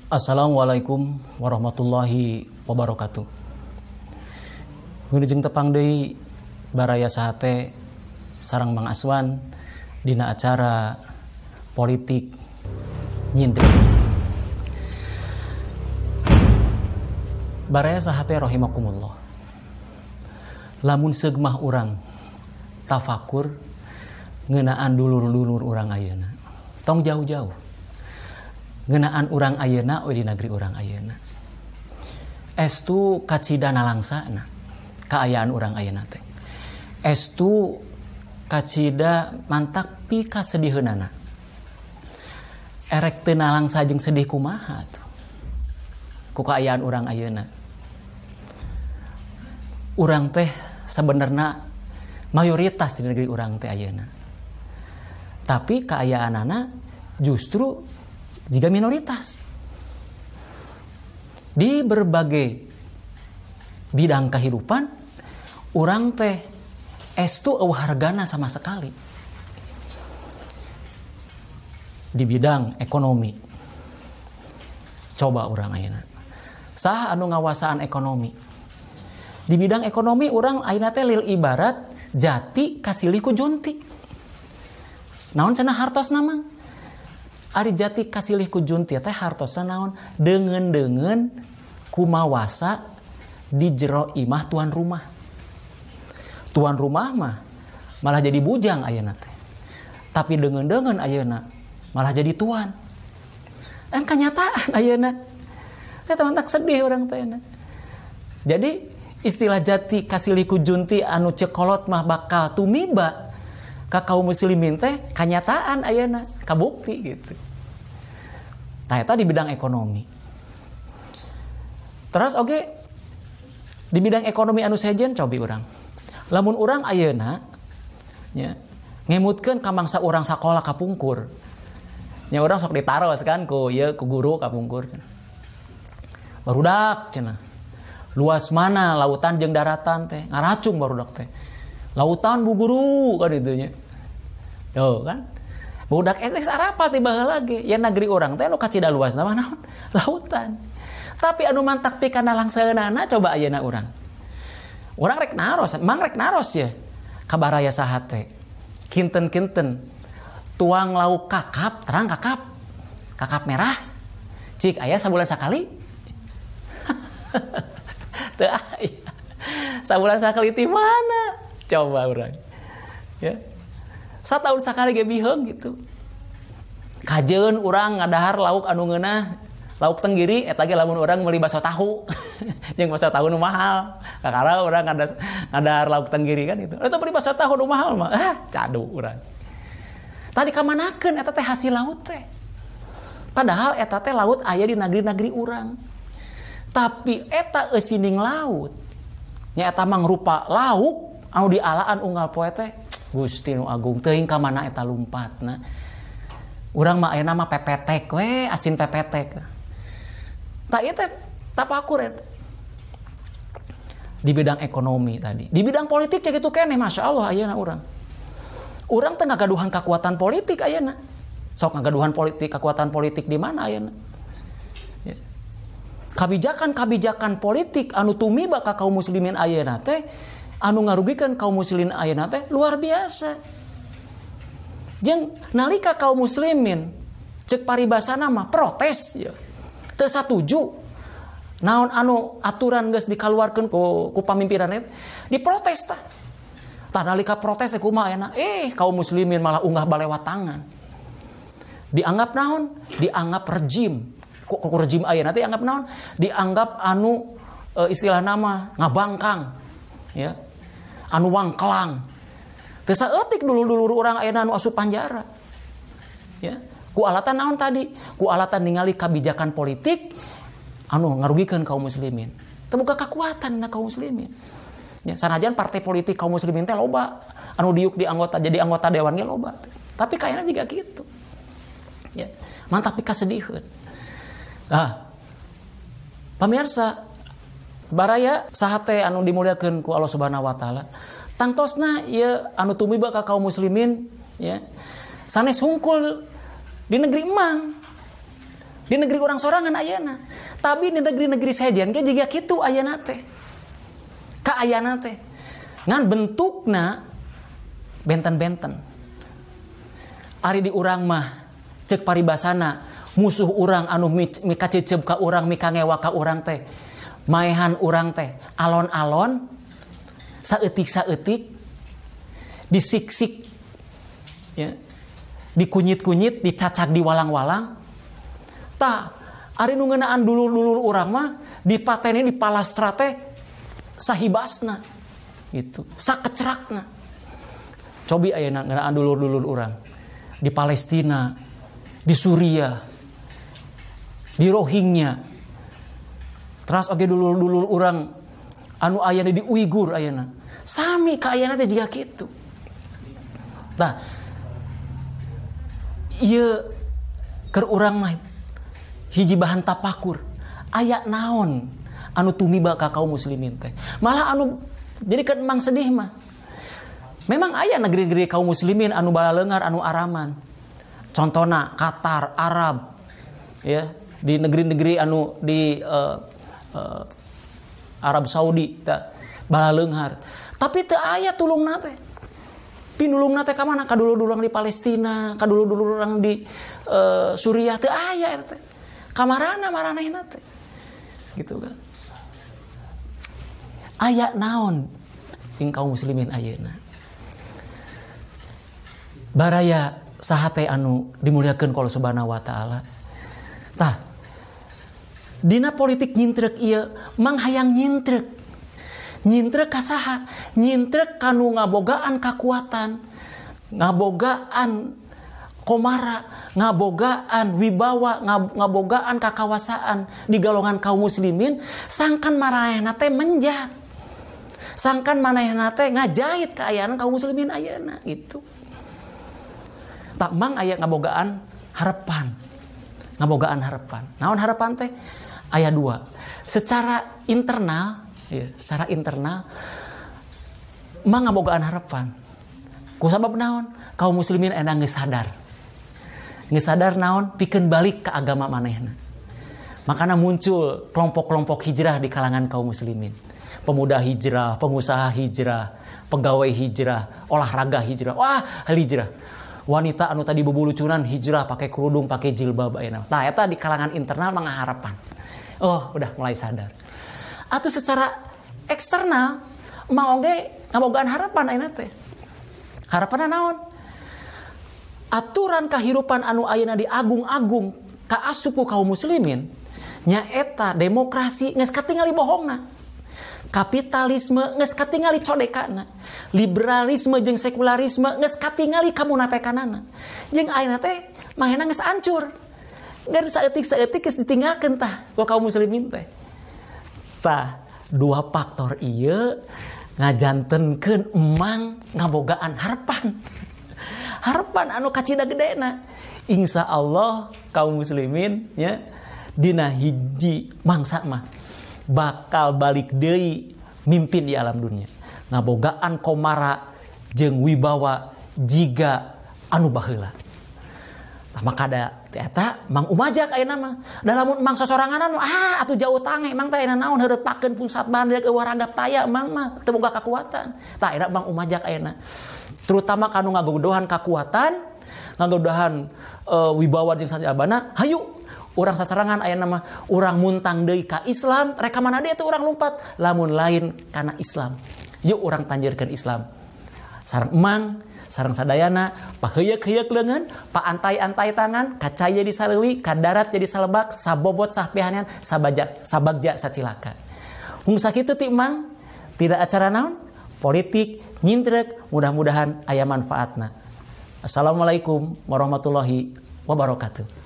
Assalamualaikum warahmatullahi wabarakatuh. Wilujeng tepang deui baraya sahate sareng Mang Aswan dina acara politik nyintri. Baraya sahate rahimakumullah. Lamun seugmah urang tafakur ngeunaan dulur-dulur urang ayeuna. Tong jauh-jauh. Ngeunaan urang ayeuna we di negeri urang ayeuna. Estu kacida nalangsana kaayaan urang ayeuna teh. Estu kacida mantak pikasediheunana. Erek teu nalangsa jeung sedih kumaha tuh ku kaayaan urang ayeuna. Urang teh sebenarna mayoritas di negeri urang teh ayeuna. Tapi kaayaanana justru jika minoritas di berbagai bidang kehidupan urang teh estu eueuh hargana sama sekali. Di bidang ekonomi coba urang ayeuna saha anu ngawasaan ekonomi. Di bidang ekonomi urang ayeuna teh lil ibarat jati kasilih ku junti. Naon cenah hartosna mang? Ari jati kasilih ku junti teh hartosna naon? Deungeun-deungeun kumawasa di jero imah tuan rumah. Tuan rumah mah malah jadi bujang ayeuna teh. Tapi deungeun-deungeun ayeuna malah jadi tuan. Dan kenyataan ayeuna. Teh teman tak sedih urang teh. Jadi istilah jati kasilih ku junti anu cekolot mah bakal tumiba ka kaum muslimin teh kanyataan ayeuna kabukti gitu. Tah eta di bidang ekonomi. Terus oge di bidang ekonomi anu sejen cobi urang. Lamun urang ayeuna nya ngemutkeun ka mangsa urang sakola kapungkur. Nya urang sok ditaros kan ku ieu ku guru kapungkur cenah. Barudak cenah. Luas mana lautan jeung daratan teh ngaracung barudak teh. Lautan bu guru kan itunya. Tuh kan. Budak etes arapal ti baheula ge. Ya negeri urang teh anu kacida luasna mah naon? Lautan. Tapi anu mantak pikana langseunana coba ayeuna urang. Urang rek naros, mang rek naros ya. Kabaraya sahate. Kinten-kinten tuang lauk kakap, terang kakap. Kakap merah. Cik aya sabulan sakali. Teu aya. Sabulan sakali ti mana? Coba urang. Ya. Satahun sakali ge biheung gitu. Kajeun urang ngadahar lauk anu ngeunah, lauk tenggiri eta ge lamun urang meuli bakso tahu. Jeung bakso tahu nu mahal. Kakara urang ngadahar lauk tenggiri kan gitu. Eta beli bakso tahu nu mahal mah. Ah, cadu urang. Tadi kamanakeun eta teh hasil laut teh. Padahal eta teh laut aya di negeri-negeri urang. Tapi eta eusining laut. Nya eta mangrupa lauk anu dialaan unggal poe teh Gusti nu agung teuing ka mana eta lumpatna. Urang mah ayeuna mah pepetek we, asin pepetek. Tah ieu teh tapakur eta. Di bidang ekonomi tadi. Di bidang politik cek kitu keneh Masya Allah ayeuna urang. Urang teh ngagaduhan kekuatan politik ayeuna. Sok ngagaduhan politik, kekuatan politik di mana ayeuna? Ya. Kabijakan-kabijakan politik anu tumiba ka kaum muslimin ayeuna teh anu ngarugikan kaum muslimin ayeuna teh luar biasa. Jeung nalika kaum muslimin cek paribasana mah protes ya. Teu satuju naon anu aturan geus dikaluarkeun ku pamimpinan eta diprotes tah. Tah nalika protes teh kumaha ayeuna? Kaum muslimin malah unggah balewat tangan. Dianggap naon? Dianggap rejim. Ku rejim ayeuna teh dianggap naon? Dianggap anu istilah nama ngabangkang. Ya. Anu wangkelang. Teu saeutik dulur-dulur urang ayeuna anu asup panjara. Ya. Ku alatan naon tadi? Ku alatan ningali kabijakan politik anu ngarugikeun kaum muslimin. Teu boga kakuatan na kaum muslimin. Ya, sanajan partai politik kaum muslimin teh loba anu diuk di anggota jadi anggota dewan ge loba. Tapi kayaknya juga gitu. Ya, mantap pikasediheun. Ah. Pamirsa, baraya sahate anu dimuliakeun ku Allah Subhanahu wa taala. Tangtosna ieu anu tumiba ka kaum muslimin ya. Sanes hungkul di negeri emang. Di negeri urang sorangan ayeuna. Tapi di negeri-negeri sejen ge jiga kitu ayeuna teh. Kaayana teh. Ngan bentukna benten-benten. Ari di urang mah cek paribasana musuh urang anu mikacecep ka urang, mikangewa ka urang teh. Maehan urang teh alon-alon saeutik-saeutik disiksik ya, dikunyit-kunyit, dicacak di walang-walang. Tah, ari nu ngeunaan dulur-dulur urang mah dipateni di palastra teh sahibasna gitu, sakecerakna. Cobi ayeuna ngeunaan dulur-dulur urang di Palestina, di Suriah, di Rohingya. Teras oge dulur-dulur urang anu ayana di Uighur ayeuna. Sami kaayana teh jiga kitu. Tah, ieu keur urang mah hiji bahan tapakur. Aya naon anu tumiba ka kaum muslimin teh. Malah anu jadi kan emang sedih mah. Memang aya negeri-negeri kaum muslimin anu balaleungar, anu araman. Contohna Qatar, Arab, ya, di negeri-negeri anu di Arab Saudi tah balaleunghar. Tapi teu aya tulungna teh. Pinulungna teh ka mana? Ka dulur-dulur di Palestina, ka dulur-dulur di Suriah teu aya eta teh. Kamarana maranehna teh. Gitu kan. Aya naon ing kaum muslimin ayeuna. Baraya saha teh anu dimuliakeun ku Allah Subhanahu wa taala. Tah, dina politik nyintrek ieu mang hayang nyintrek. Nyintrek ka saha? Nyintrek kanu ngabogaan kakuatan, ngabogaan komara, ngabogaan wibawa, ngabogaan kakawasaan di golongan kaum muslimin, sangkan maranehna teh menjat. Sangkan manehna teh ngajahit kaayaan kaum muslimin ayeuna gitu. Tak mang aya ngabogaan harapan. Ngabogaan harapan. Naon harapan teh? Aya dua. Secara internal, ya, secara internal mang ngabogaan harapan. Ku sabab naon? Kaum muslimin endang geus sadar. Geus sadar naon? Pikeun balik ke agama manehna. Makana muncul kelompok-kelompok hijrah di kalangan kaum muslimin. Pemuda hijrah, pengusaha hijrah, pegawai hijrah, olahraga hijrah. Wah, hal hijrah. Wanita anu tadi bubulucunan hijrah pakai kerudung, pakai jilbab ayeuna. Nah, eta di kalangan internal mangaharapan. Oh, udah mulai sadar. Atau secara eksternal mang oge ngabogaan harapan ayeuna teh. Harapanna naon? Aturan kahirupan anu ayeuna diagung-agung kaasup ku kaum muslimin nyaeta demokrasi geus katingali bohongna. Kapitalisme geus katingali codekana. Liberalisme jeung sekularisme geus katingali kamunapekanana. Jeung ayeuna teh manehna geus ancur. Geus saeutik-saeutik geus ditinggalkeun tah ku kaum muslimin teh. Tah, dua faktor ieu ngajantenkeun emang ngabogaan harapan. Harapan anu kacida gedena. Insya Allah kaum muslimin ya dina hiji mangsa mah bakal balik deui mimpin di alam dunia. Ngabogaan komara jeung wibawa jiga anu baheula. Tah maka da eta mang umajak ayeuna mah. Da lamun mang sosoranganan ah atuh jauh tange mang teh ayeuna naon heureut pakeun pusat bandrek eueuh ragap taya mang mah teu boga kakuatan. Tah ayeuna mang umajak ayeuna. Terutama kanu ngagodohan kakuatan, ngagodohan wibawa jeung sajabana, hayu urang sasarangan ayeuna mah urang muntang deui ka Islam, rek ka mana deui atuh urang lumpat lamun lain kana Islam. Yuk urang tanjirkeun Islam. Sareng emang, sareng sadayana, paheuyeuk-heuyeuk leungeun, paantai-antai tangan, kacai jadi saleuwi, kadarat jadi salebak, sabobot sahpihanean, sabaja sabagja sacilaka. Mung sakitu ti emang, tidak acara naon, politik nyintrek, mudah-mudahan aya manfaatna. Assalamualaikum warahmatullahi wabarakatuh.